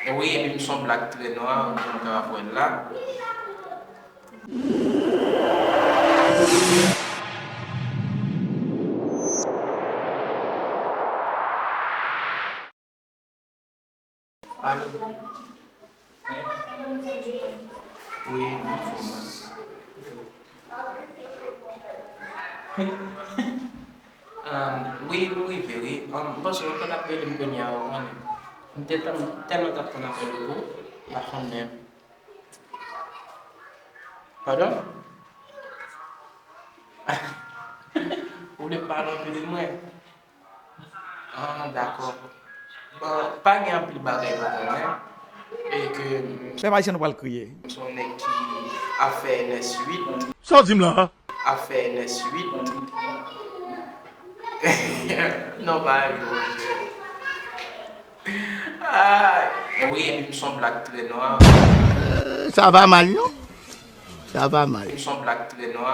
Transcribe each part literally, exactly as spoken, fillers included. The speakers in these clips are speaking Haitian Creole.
Wi, epi m se yon blak trè nwa, jan w kapab wè l la. Alo? Wi, m anfòm. Um, wi, m rive, wi. Um, m panse w pa t ap rele m kounye a, ou konnen. M te tann, tèlman t ap tann apèl ou tou, m pa konn menm. Padon? Ou vle m pale anpil de mwen? Ah, dakò. Bon, pa gen anpil bagay pou konnen. E ke m Pèp Ayisyen, nou pral kriye. Se yon nèg ki ap fè N S uit. Sa w di m la a? Ap fè N S uit. Non, pa rive, monchè. Ah, wi, epi m se yon blak trè nwa. Sa va mal, non? Sa va mal. M se yon blak trè nwa.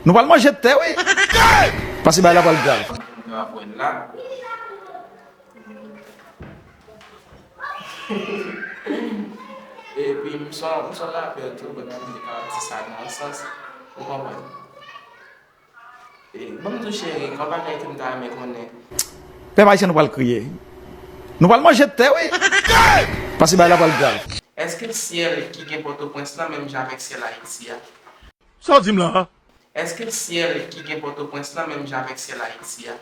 Nou pral manje tè, wi. Paske bagay la pral grav. Epi m se, m se rapè tou, but m te ka di sa nan yon sans, ou konprann? E, ban m di w, cheri, yon bagay ke m ta renmen konnen. Pèp Ayisyen, nou pral kriye. Nou pral manje tè, wi. Paske bagay la pral grav. Èske syèl ki gen Pòtoprens lan menm jan avèk syèl Ayiti a? Sa w di m la a? Èske syèl ki gen Pòtoprens lan menm jan avèk syèl Ayiti a?